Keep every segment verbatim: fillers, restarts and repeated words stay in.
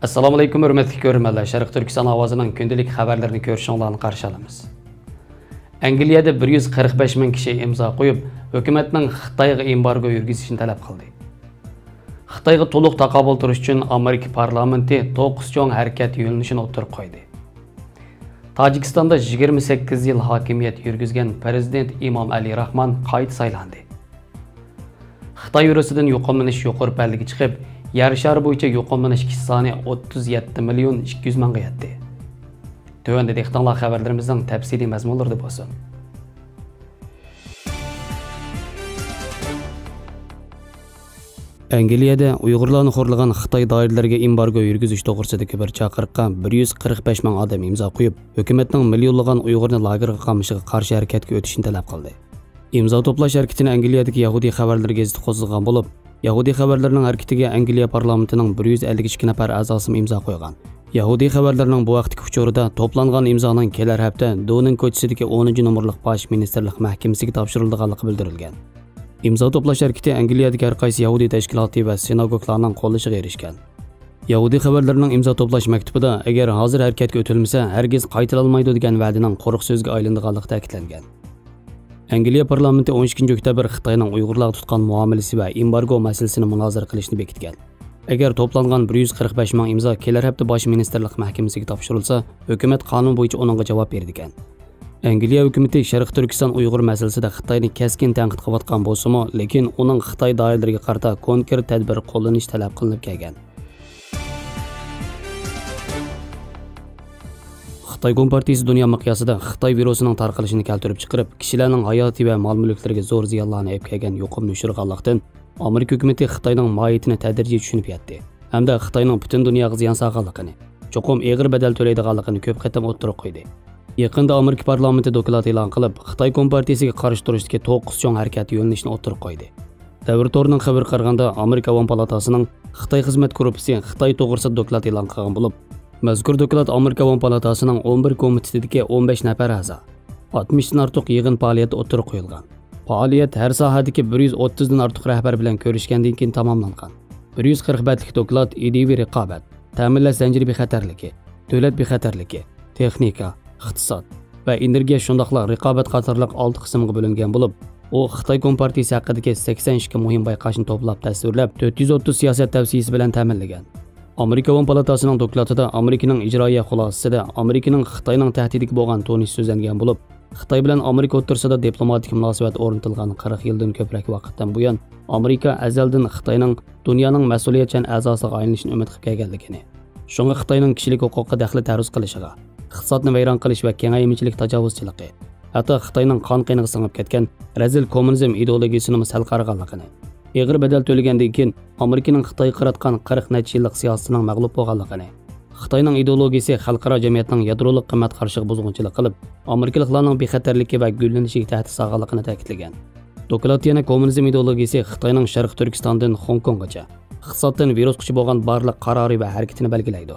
ئەسسالامۇئەلەيكۇم، ھۆرمەتلىك كۆرۈرمەنلەر. شەرقىي تۈركىستان ئاۋازىنىڭ كۈندىلىك خەۋەرلىرىنى كۆرۈشۈڭلارنى قارشى ئالىمىز. ئەنگلىيەدە بىر يۈز قىرىق بەش مىڭ كىشى ئىمزا قويۇپ، ھۆكۈمەتنىڭ خىتايغا ئېمبارگو يۈرگۈزۈشىنى تەلەپ قىلدى. خىتايغا تولۇق تاقابىل تۇرۇش ئۈچۈن ئامېرىكا پارلامېنتى توققۇز چوڭ ھەرىكەت يۆنىلىشىنى ئوتتۇرىغا قويدى. تاجىكىستاندا يىگىرمە سەككىز يىل ھاكىمىيەت يۈرگۈزگەن پىرېزىدېنت ئىمام ئەلى راخمان قايتا سايلاندى. خىتاي ۋىرۇسىدىن يۇقۇملىنىش يۇقىرى پەللىگە چىقىپ، يەر شارى بويىچە يۇقۇملىنىش كىشى سانى ئوتتۇز يەتتە مىليون ئىككى يۈز مىڭغا يەتتى. تۆۋەندە دىققىتىڭلار خەۋەرلىرىمىزنىڭ تەپسىلىي مەزمۇنلىرىدا بولسۇن. ئەنگلىيەدە ئۇيغۇرلارنى خورلىغان خىتاي دائىرىلىرىگە ئېمبارگو يۈرگۈزۈش توغرىسىدىكى بىر چاقىرىققا بىر يۈز قىرىق بەش مىڭ ئادەم ئىمزا قويۇپ، ھۆكۈمەتنىڭ مىليونلىغان ئۇيغۇرنى لاگېرغا قامىشىغا قارشى ھەرىكەتكە ئۆتۈشنى تەلەپ قىلدى. ئىمزا توپلاش ھەرىكىتىنى ئەنگلىيەدىكى يەھۇدىي خەۋەرلىرى گېزىتى قوزغىغان بولۇپ، يەھۇدىي خەۋەرلىرىنىڭ ھەرىكىتىگە ئەنگلىيە پارلامېنتىنىڭ بىر يۈز ئەللىك ئىككى نەپەر ئەزاسىمۇ ئىمزا قويغان. يەھۇدىي خەۋەرلىرىنىڭ بۇ ھەقتىكى ئۇچۇرىدا توپلانغان ئىمزانىڭ كېلەر ھەپتە دونىڭ كوچىسىدىكى ئونىنچى نومۇرلۇق باش مىنىستىرلىق مەھكىمىسىگە تاپشۇرۇلىدىغانلىقى بىلدۈرۈلگەن. ئىمزا توپلاش ھەرىكىتى ئەنگلىيەدىكى ھەر قايسى يەھۇدىي تەشكىلاتى ۋە سىناگوگلارنىڭ قوللىشىغا ئېرىشكەن. يەھۇدىي خەۋەرلىرىنىڭ ئىمزا توپلاش مەكتۇبىدا، ئەگەر ھازىر ھەرىكەتكە ئۆتۈلمىسە، ھەرگىز قايتىلانمايدۇ دېگەن ۋەدىنىڭ قۇرۇق سۆزگە ئايلىنىدىغانلىقى تەكىتلەنگەن. ئەنگلىيە پارلامېنتى ئون ئىككىنچى ئۆكتەبىر خىتاينىڭ ئۇيغۇرلارغا تۇتقان مۇئامىلىسى ۋە ئېمبارگو مەسىلىسىنى مۇنازىرە قىلىشنى بېكىتكەن. ئەگەر توپلانغان بىر يۈز قىرىق بەش مىڭ ئىمزا كېلەر ھەپتە باش مىنىستىرلىق مەھكىمىسىگە تاپشۇرۇلسا، ھۆكۈمەت قانۇن بويىچە ئۇنىڭغا جاۋاب بېرىدىكەن. ئەنگلىيە ھۆكۈمىتى شەرقىي تۈركىستان ئۇيغۇر مەسىلىسىدە خىتاينى كەسكىن تەنقىد قىلىۋاتقان بولسىمۇ، لېكىن ئۇنىڭ خىتاي دائىرىلىرىگە قارىتا كونكرېت تەدبىر قوللىنىش تەلەپ قىلىنىپ كەلگەن. خىتاي كومپارتىيىسى دۇنيا مىقياسىدا خىتاي ۋىرۇسىنىڭ تارقىلىشىنى كەلتۈرۈپ چىقىرىپ، كىشىلەرنىڭ ھاياتى ۋە مال-مۈلۈكلىرىگە زور زىيانلارنى ئېلىپ كەلگەن يۇقۇمنى يوشۇرغانلىقتىن، ئامېرىكا ھۆكۈمىتى خىتاينىڭ ماھىيىتىنى تەدرىجىي چۈشىنىپ يەتتى ھەمدە خىتاينىڭ پۈتۈن دۇنياغا زىيان سالغانلىقىنى، چوقۇم ئېغىر بەدەل تۆلەيدىغانلىقىنى كۆپ قېتىم ئوتتۇرىغا قويدى. يېقىندا ئامېرىكا پارلامېنتى دوكلات ئېلان قىلىپ، خىتاي كومپارتىيىسىگە قارشى تۇرۇشتىكى توققۇز چوڭ ھەرىكەت يۆنىلىشىنى ئوتتۇرىغا قويدى. دەۋر تورىنىڭ خەۋىرىگە قارىغاندا، ئامېرىكا ئاۋام پالاتاسىنىڭ خىتاي خىزمەت گۇرۇپپىسى خىتاي توغرىسىدا دوكلات ئېلان قىلغان بولۇپ، مەزكۇر دوكلات ئامېرىكا ئاۋام پالاتاسىنىڭ ئون بىر كومىتېتىدىكى ئون بەش نەپەر ئەزا، ئاتمىشتىن ئارتۇق يىغىن پائالىيەتى ئوتتۇرىغا قويۇلغان. پائالىيەت ھەر ساھەدىكى بىر يۈز ئوتتۇزدىن ئارتۇق رەھبەر بىلەن كۆرۈشكەندىن كېيىن تاماملانغان. بىر يۈز قىرىق بەتلىك دوكلات ئىدىيىۋى رىقابەت، تەمىنلەش زەنجىرى بىخەتەرلىكى، دۆلەت بىخەتەرلىكى، تېخنىكا، ئىقتىساد ۋە ئېنېرگىيە، شۇنداقلا رىقابەت قاتارلىق ئالتە قىسىمغا بۆلۈنگەن بولۇپ، ئۇ خىتاي كومپارتىيىسى ھەققىدىكى سەكسەن ئىككى مۇھىم بايقاشنى توپلاپ تەسۋىرلەپ، تۆت يۈز ئوتتۇز سىياسەت تەۋسىيىسى بىلەن تەمىنلىگەن. ئامېرىكا ئاۋام پالاتاسىنىڭ دوكلاتىدا ئامېرىكىنىڭ ئىجرائىيە خۇلاسىسىدە ئامېرىكىنىڭ خىتاينىڭ تەھدىتىگە بولغان تونۇشى سۆزلەنگەن بولۇپ، خىتاي بىلەن ئامېرىكا ئوتتۇرىسىدا دىپلوماتىك مۇناسىۋەت ئورنىتىلغان قىرىق يىلدىن كۆپرەك ۋاقىتتىن بۇيان، ئامېرىكا ئەزەلدىن خىتاينىڭ دۇنيانىڭ مەسئۇلىيەتچان ئەزاسىغا ئايلىنىشىنى ئۈمىد قىلىپ كەلگەنلىكىنى، شۇڭا خىتاينىڭ كىشىلىك ھوقۇققا دەخلى تەرۇز قىلىشىغا، ئىقتىسادنى ۋەيران قىلىش ۋە كېڭەيمىچىلىك تاجاۋۇزچىلىقى، ھەتتا خىتاينىڭ قان قېنىغا سىڭىپ كەتكەن رەزىل كوممۇنىزم ئىدېئولوگىيىسىنىمۇ سەل قارىغانلىقىنى، ئېغىر بەدەل تۆلىگەندىن كېيىن ئامېرىكىنىڭ خىتايغا قاراتقان قىرىق نەچچە يىللىق سىياسىتىنىڭ مەغلۇپ بولغانلىقىنى، خىتاينىڭ ئىدېئولوگىيىسى خەلقئارا جەمئىيەتنىڭ يادرولۇق قىممەت قارىشىغا بۇزغۇنچىلىق قىلىپ، ئامېرىكىلىقلارنىڭ بىخەتەرلىكى ۋە گۈللىنىشىگە تەھدىت سالغانلىقىنى تەكىتلىگەن. دوكلات يەنە كوممۇنىزم ئىدېئولوگىيىسى خىتاينىڭ شەرقىي تۈركىستاندىن خوڭكوڭغىچە، ئىقتىسادتىن ۋىرۇسقىچە بولغان بارلىق قارارى ۋە ھەرىكىتىنى بەلگىلەيدۇ.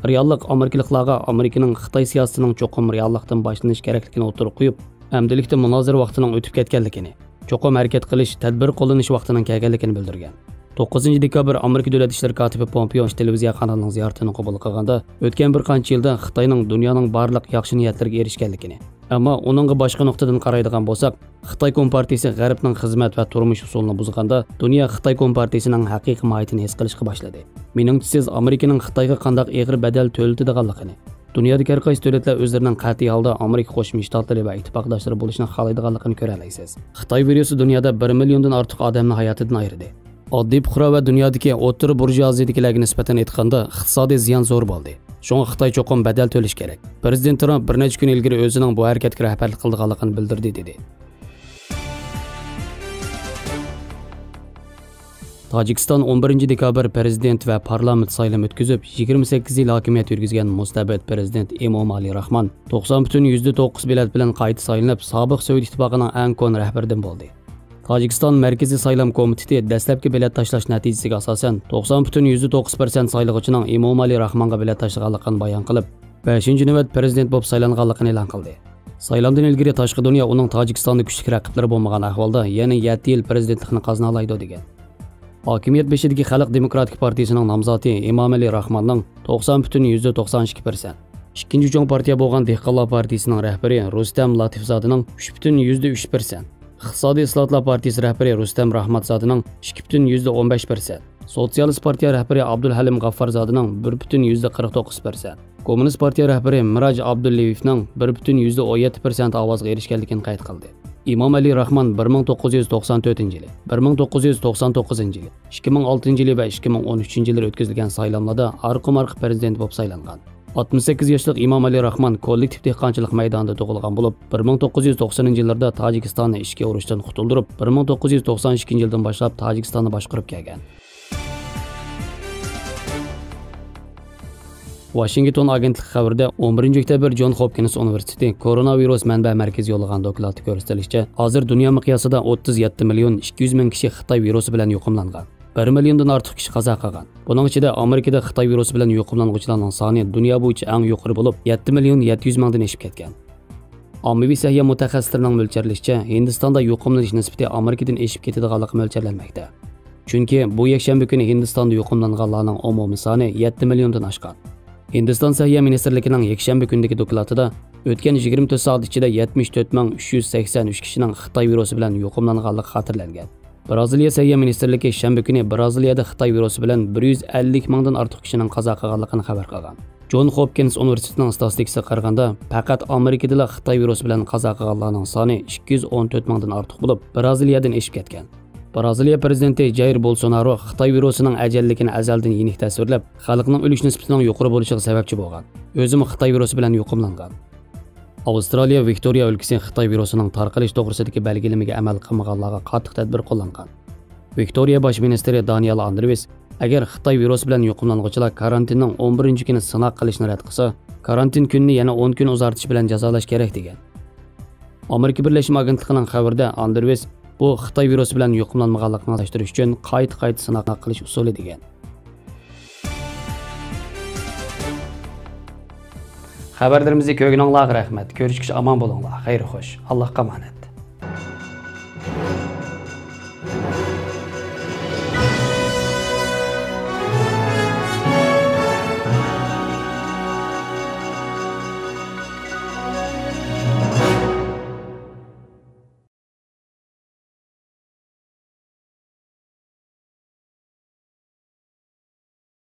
رېئاللىق ئامېرىكىلىقلارغا ئامېرىكىنىڭ خىتاي سىياسىتىنىڭ چوقۇم رېئاللىقتىن باشلىنىشى كېرەكلىكىنى ئوتتۇرىغا قويۇپ، ئەمدىلىكتە مۇنازىرە ۋاقتىنىڭ ئۆتۈپ كەتكەنلىكىنى، چوقۇم ھەرىكەت قىلىش، تەدبىر قوللىنىش ۋاقتىنىڭ كەلگەنلىكىنى بىلدۈرگەن. توققۇزىنچى دېكابىر ئامېرىكا دۆلەت ئىشلىرى كاتىپى پومپېئو تېلېۋىزىيە قانىلىنىڭ زىيارىتىنى قوبۇل قىلغاندا، ئۆتكەن بىر قانچە يىلدا خىتاينىڭ دۇنيانىڭ بارلىق ياخشى نىيەتلىرىگە ئېرىشكەنلىكىنى، ئەمما ئۇنىڭغا باشقا نۇقتىدىن قارايدىغان بولساق، خىتاي كومپارتىيىسى غەربنىڭ خىزمەت ۋە تۇرمۇش ئۇسۇلىنى بۇزغاندا، دۇنيا خىتاي كومپارتىيىسىنىڭ ھەقىقىي ماھىيىتىنى ھېس قىلىشقا باشلىدى. مېنىڭچە، سىز ئامېرىكىنىڭ خىتايغا قانداق ئېغىر بەدەل تۆلىتىدىغانلىقىنى، دۇنيادىكى ھەر قايسى دۆلەتلەر ئۆزلىرىنىڭ قەتئىي ھالدا ئامېرىكا قوشما شتاتلىرى ۋە ئىتتىپاقداشلىرى بولۇشىنى خالايدىغانلىقىنى كۆرەلەيسىز. خىتاي ۋىرۇسى دۇنيادا بىر مىليوندىن ئارتۇق ئادەمنى ھاياتىدىن ئايرىدى. ئاددىي پۇقرا ۋە دۇنيادىكى ئوتتۇرا بۇرژۇئازىيىدىكىلەرگە نىسبەتەن ئېيتقاندا، ئىقتىسادىي زىيان زور بولدى. شۇڭا خىتاي چوقۇم بەدەل تۆلىشى كېرەك. پىرېزىدېنت ترامپ بىر نەچچە كۈن ئىلگىرى ئۆزىنىڭ بۇ ھەرىكەتكە رەھبەرلىك قىلىدىغانلىقىنى بىلدۈردى، دېدى. تاجىكىستان ئون بىرىنچى دېكابىر پىرېزىدېنت ۋە پارلامېنت سايلىمى ئۆتكۈزۈپ، يىگىرمە سەككىز يىل ھاكىمىيەت يۈرگۈزگەن مۇستەبىت پىرېزىدېنت ئىمومالى راخمان توقسان پۈتۈن يۈزدە توققۇز بېلەت بىلەن قايتا سايلىنىپ، سابىق سوۋېت ئىتتىپاقىنىڭ ئەڭ كونا رەھبىرىدىن بولدى. تاجىكىستان مەركىزىي سايلام كومىتېتى دەسلەپكى بېلەت تاشلاش نەتىجىسىگە ئاساسەن، توقسان پۈتۈن يۈزدە توققۇز پىرسەنت سايلىغۇچىنىڭ ئىمومالى راخمانغا بېلەت تاشلىغانلىقىنى بايان قىلىپ، بەشىنچى نۆۋەت پىرېزىدېنت بولۇپ سايلانغانلىقىنى ئېلان قىلدى. سايلامدىن ئىلگىرى تاشقى دۇنيا ئۇنىڭ تاجىكىستاندا كۈچلۈك رەقىبلىرى بولمىغان ئەھۋالدا يەنە يەتتە يىل پىرېزىدېنتلىقنى قازىنالايدۇ، دېگەن. ھاكىمىيەت بېشىدىكى خەلق دېموكراتىك پارتىيىسىنىڭ نامزاتى ئىمامئەلى راخماننىڭ توقسان پۈتۈن يۈزدە توقسان ئىككى پىرسەنت، ئىككىنچى چوڭ پارتىيە بولغان دېھقانلار پارتىيىسىنىڭ رەھبىرى رۇستەم لاتىفزادىنىڭ ئۈچ پۈتۈن يۈزدە ئۈچ پىرسەنت، ئىقتىسادىي ئىسلاھاتلار پارتىيىسى رەھبىرى رۇستەم راھماتزادىنىڭ ئىككى پۈتۈن يۈزدە ئون بەش پىرسەنت، سوتسىيالىست پارتىيە رەھبىرى ئابدۇلھەلىم غەففارزادىنىڭ بىر پۈتۈن يۈزدە قىرىق توققۇز پىرسەنت، كوممۇنىست پارتىيە رەھبىرى مىراج ئابدۇللېيېۋنىڭ بىر پۈتۈن يۈزدە ئون يەتتە پىرسەنت ئاۋازغا ئېرىشكەنلىكىنى قەيت قىلدى. ئىمامئەلى راخمان بىر مىڭ توققۇز يۈز توقسان تۆتىنچى يىلى، بىر مىڭ توققۇز يۈز توقسان توققۇزىنچى يىلى، ئىككى مىڭ ئالتىنچى يىلى ۋە ئىككى مىڭ ئون ئۈچىنچى يىلى ئۆتكۈزۈلگەن سايلاملاردا ئارقىمۇ ئارقا پىرېزىدېنت بولۇپ سايلانغان. ئاتمىش سەككىز ياشلىق ئىمامئەلى راخمان كوللېكتىپ دېھقانچىلىق مەيدانىدا تۇغۇلغان بولۇپ، بىر مىڭ توققۇز يۈز توقسىنىنچى يىللاردا تاجىكىستاننى ئىچكى ئۇرۇشتىن قۇتۇلدۇرۇپ، بىر مىڭ توققۇز يۈز توقسان ئىككىنچى يىلدىن باشلاپ تاجىكىستاننى باشقۇرۇپ كەلگەن. ۋاشىنگتون ئاگېنتلىقى خەۋىرىدە، ئون بىرىنچى ئۆكتەبىر جون خوپكىنس ئۇنىۋېرسىتېتى كورونا ۋىرۇس مەنبە مەركىزى يوللىغان دوكلاتتا كۆرسىتىلىشىچە، ھازىر دۇنيا مىقياسىدا ئوتتۇز يەتتە مىليون ئىككى يۈز مىڭ كىشى خىتاي ۋىرۇسى بىلەن يۇقۇملانغان. بىر مىليوندىن ئارتۇق كىشى قازا قىلغان. بۇنىڭ ئىچىدە ئامېرىكىدا خىتاي ۋىرۇسى بىلەن يۇقۇملانغۇچىلارنىڭ سانى دۇنيا بويىچە ئەڭ يۇقىرى بولۇپ، يەتتە مىليون يەتتە يۈز مىڭدىن ئېشىپ كەتكەن. ئاممىۋى سەھىيە مۇتەخەسسىسلىرىنىڭ مۆلچەرلىشىچە، ھىندىستاندا يۇقۇملىنىش نىسبىتى ئامېرىكىدىن ئېشىپ كېتىدىغانلىقى مۆلچەرلەنمەكتە. چۈنكى بۇ يەكشەنبە كۈنى ھىندىستاندا يۇقۇملانغانلارنىڭ ئومۇمىي سانى يەتتە مىليوندىن ئاشقان. ھىندىستان سەھىيە مىنىستىرلىكىنىڭ يەكشەنبە كۈنىدىكى دوكلاتىدا ئۆتكەن يىگىرمە تۆت سائەت ئىچىدە يەتمىش تۆت مىڭ ئۈچ يۈز سەكسەن ئۈچ كىشىنىڭ خىتاي ۋىرۇسى بىلەن يۇقۇملانغانلىقى خاتىرىلەنگەن. بىرازىلىيە سەھىيە مىنىستىرلىكى شەنبە كۈنى بىرازىلىيەدە خىتاي ۋىرۇسى بىلەن بىر يۈز ئەللىك مىڭدىن ئارتۇق كىشىنىڭ قازا قىلغانلىقىنى خەۋەر قىلغان. جون خوپكىنس ئۇنىۋېرسىتېتىنىڭ ئىستاتىستىكىسىغا قارىغاندا، پەقەت ئامېرىكىدىلا خىتاي ۋىرۇسى بىلەن قازا قىلغانلارنىڭ سانى ئىككى يۈز ئون تۆت مىڭدىن ئارتۇق بولۇپ، بىرازىلىيەدىن ئېشىپ كەتكەن. بىرازىلىيە پىرېزىدېنتى جايىر بولسونارو خىتاي ۋىرۇسىنىڭ ئەجەللىكىنى ئەزەلدىن يېنىك تەسۋىرلەپ، خەلقنىڭ ئۆلۈش نىسبىتىنىڭ يۇقىرى بولۇشىغا سەۋەبچى بولغان. ئۆزىمۇ خىتاي ۋىرۇسى بىلەن يۇقۇملانغان. ئاۋسترالىيە ۋىكتورىيە ئۆلكىسى خىتاي ۋىرۇسىنىڭ تارقىلىش توغرىسىدىكى بەلگىلىمىگە ئەمەل قىلمىغانلارغا قاتتىق تەدبىر قوللانغان. ۋىكتورىيە باش مىنىستىرى دانىيال ئاندرېۋس، ئەگەر خىتاي ۋىرۇسى بىلەن يۇقۇملانغۇچىلار كارانتىننىڭ ئون بىرىنچى كۈنى سىناق قىلىشنى رەت قىلسا، كارانتىن كۈنىنى يەنە ئون كۈن ئۇزارتىش بىلەن جازالاش كېرەك، دېگەن. ئامېرىكا بىرلەشمە ئاگېنتلىقىنىڭ خەۋىرىدە ئاندرېۋس، بۇ خىتاي ۋىرۇسى بىلەن يۇقۇملانمىغانلىقنى ئاسانلاشتۇرۇش ئۈچۈن قايتا-قايتا سىناق قىلىش ئۇسۇلى، دېگەن. خەۋەرلىرىمىزنى كۆرگىنىڭلارغا رەھمەت. كۆرۈشكىچە ئامان بولۇڭلار. خەير خوش. ئاللاھقا ئامانەت.